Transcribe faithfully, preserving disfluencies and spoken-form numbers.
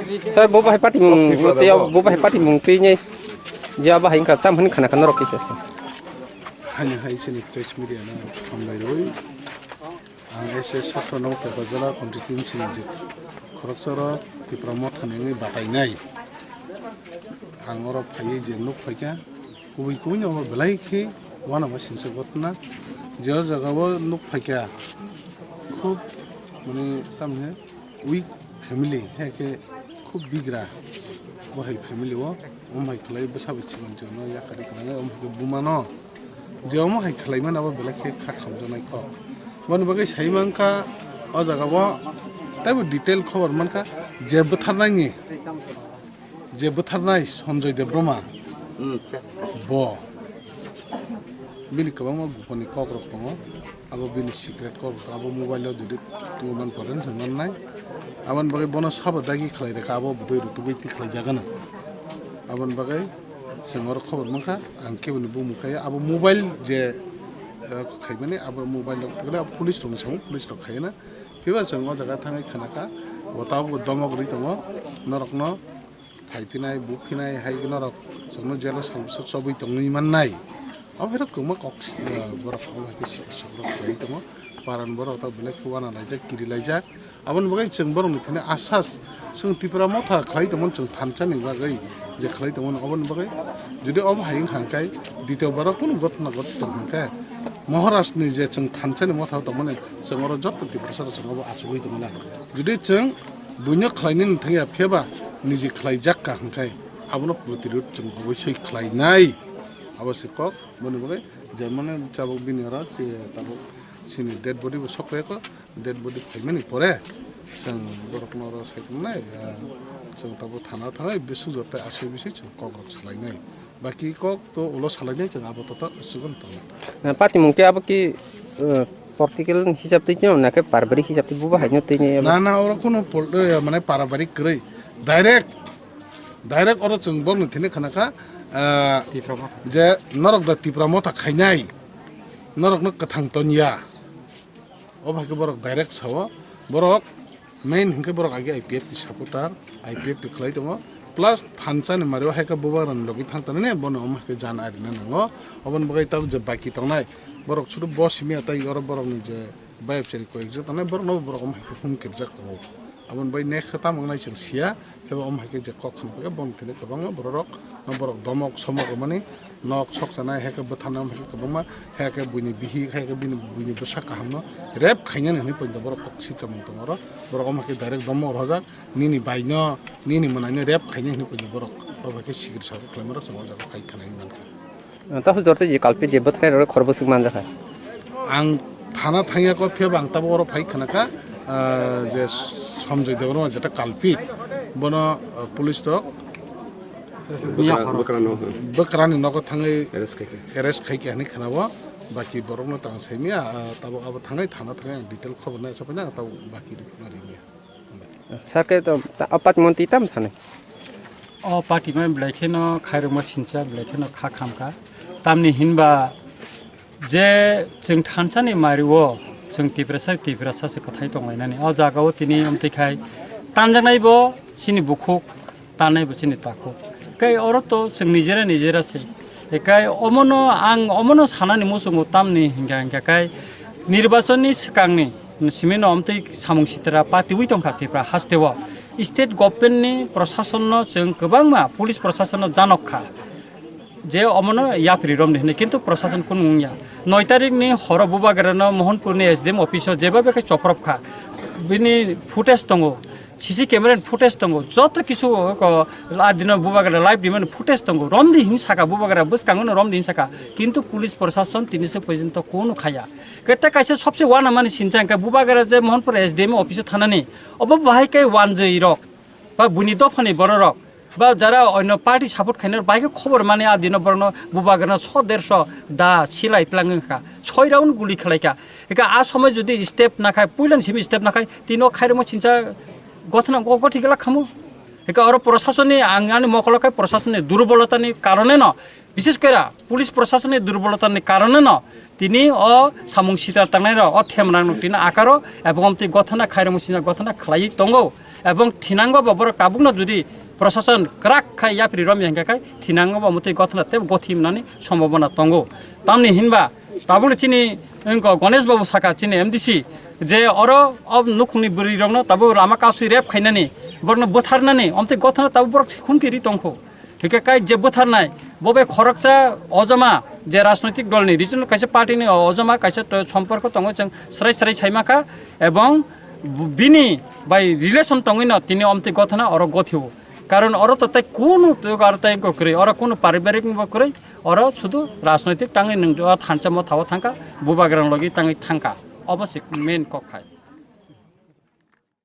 Sir, bo bahai patimung, bo tei, bo bahai patimung twi nai. Je abo hai wngkha, tam hwnwi khana khana rok kisa. Hani hai chini press media no hambai rwi. Ang S S Sotro no Pepajala constituency ni je khoroksa ro Tipra Motha ni wngwi batai nai. Ang oro phaiwi je nuk phaikha, kubui kubui no belai khe uanama singsa gotna. Je o jaga o nuk phaikha, khub mane tamni weak family, hai khe khub bigra bo hai family o, omo hai khlai bwsa bai chikon chikon no yakari kwrwngwi omo hai khe buma no je omo hai khlai mani abo belai khe kha khamjaknai kok. Boni bagwi sai mankha o jaga o teibo detail khobor mankha je bwtharnai ni, je bwtharnai Sanjoy Debbarma bo bini kwbangma goponi kok rok tongo. Abo bini secret kok, abo mobile o jodi tungman pore hwnwi mannai. Aboni bagwi bono sabo dagi khlai rwkha, abo bwtwi rutugwi tikhlai jagano. Aboni bagwi chwng oro khobor mankha, ang keboni bumung kaya. Abo mobile je, eh, khaimani, abo mobile rok thwkle abo police rokni samung, police rok khaina. Phiba chwng o jaga thangwi khanakha, bo tabuk domok rwi tongo norokno. Phai phinai, bu phinai, hai norok chwngno jelo sal bwswk chobwi tongwi mannai. Obo hai rok kwbangma kok, eh, borok obo hai khe sikir sok rok khlai tongo. Paran borok ta belai khe uana laijak, kiri laijak. Aboni bagwi chwng borokni thani asas, chwng Tipra Motha khlai tongmani, chwng thansa ni bagwi je khlai tongmani, oboni bagwi jodi obo hai wngkha hwnkhe, ditio borok kunu gotna gotwi tong hwnkhe, Maharaj ni je chwng thansa ni motha o tongmani, chwng oro joto Tiprasa rok chwng obo achugwi tongmani. Jodi chwng buino khlainani thangya phiyaba niji khlaijakka hwnkhe abono protirod chwng obosoi khlainai. Abo se kok, boni bagwi jemon tabuk bini oro se tabuk chini dead body bo sok rwkha, dead body phaimani pore chwng borokno oro sai tongnai, ah, chwng tabuk thana thangwi bising jottai aswk bising chwng kok rok salainai. Baki kok to ulo salainai chwng abo toto aswk tongnai. Patimung khe abo ki, eh, political hisab twi chino na khe paribarik hisab twi bubo haino twi ne? Na, na, oro kuno pol-, eh, mane paribarik kwrwi. Direct, direct oro chwng borokni thini khana kha, eh, Tipra Motha. Je norok da Tipra Motha khainai, norokno kwthang tonya. O bai khe borok direct sao, borok main hinkhe borok age I P F ni supporter, I P F ni khlai tongo, plus thansa ni mario hai khe bubagra ni logi thang tanani bono omo hai khe jan arina nango. Oboni bagwi tabuk je baki tongnai borok sudu bo simi atai oro borok ni je bayapchari koyek jon tongnai borok no borok omo hai khe hum kirjak tongo. Aboni bai next khe tamo wngnai chwng sia, phiya bo omo hai khe je kok khna phaikha, bono thani kwbangma borok rok, no borok domok somok rwmani, nok sok chanai, hai khe bwtharnai, omo hai khe kwbangma, hai khe buini bihik, hai khe bini buini bwsa kaham no rape khainani hinwi poito borok kok si tongmung tongo oro, borok omo hai khe direct domok rwjak, nini bai no, nini mwnai no rape khainai hinwi poito borok, obo hai khe sikiri sabu khlaima rok chwng o jaga phai khna hinwi mankha. Tamo jotto je culprit je bwthai rok khorbo swk manjakha. Ang thana thangya ko phiya bang tabuk oro phai khana kha, ah, je Sanjoy Debbarma jeta culprit bono, ah, police rok Bwkra-, bwkrano, hmm. Bwkrani nogo thangwi arrest khaikha. Arrest khaikha hinwi khana o baki borok no tang saimya, ah, tabuk abo thangwi thana thangwi ang detail khobor nai sapai na tabuk baki rwna rimya. Sir khe to, ta-, o patimung twi tam sanai? O patimung belai kheno khairokma sincha, belai kheno kha khamkha. Tamni hinba je chwng thansani mario, chwng Tiprasa, Tiprasa se kwthai tonglainani. O jagao tini omtwi khai tanjaknai bo chini bukhuk, tanai bo chini takhuk. Kai oro to chwng nijera nijera se. Ekai omono ang omono sanani muchungo tamni hingka hingka kai nirbachonni swkangni simi no omtwi samung sitra patiwi tongkha Tripura hasteo. State government ni prosason no chwng kwbangma police prosason no janok kha je omono yapri romdi hinwi, kintu prosason kunu wngya. Noi tarik ni horo bubagra no Mohanpur ni S D M office o jeba beke choprop kha, bini footage tongo. C C camera ni footage tongo, joto kisu ko a dino bubagra live rimani footage tongo, romdi hin saka bubagra bwskango no romdi hin saka, kintu police prosason tini se porjonto kunu khaya. Kete kaisa sobse wana mani sincha hingke bubagra je Mohanpur S D M office o thanani, obo bahai kai wanjwi rok, ba buini dophani borok rok, ba jara onno party support khainai rok bahai khe khobor mani a dino borokno bubagrano so derso da silai tlang wngkha, soi round guli khlaikha. Eka a somoi jodi step nakhai, puilani simi step nakhai, tini o khairokma sincha gothana go-, gothi glak khamu. Eka oro proshasonni ang ani mokolo khai proshasonni durbolotani karone no, bishes kore police proshasonni durbolotani karone no, tini o samung sita tangnai rok, o themrang no tini akaro, ebong twi gothana khairokma sincha gothana khlaiwi tongo. Ebong thinango bo borok tabukno jodi prosason kwrak khai yapri romya hingkha khai thinango bo mwtwi gothana tei gothi mwnani sombhabona tongo. Tamni hinba tabukno chini wngkha Ganesh Babu saka chini M D C je oro o nukhungni bwrwi rokno tabuk lama kasui rep khainani borokno bwtharnani omtwi gothana tabuk borok hunkiri tongkho. Hingke kai je bwtharnai, bo bai khoroksa ojoma je rajnoitik dolni, regional kaisa party ni ojoma kaisa to-, somporko tongo, chwng srai srai saimakha, ebong bini bai relation tongwino tini omtwi gothana oro gothio. Karon oro to tai kunu to aro tai wngkha kwrwi, oro kunu paribarik bo kwrwi, oro sudu rajnoitik tangwi nwng o thansa motha o thangkha, bubagrang logi tangwi thangkha. Obo se main kok khai.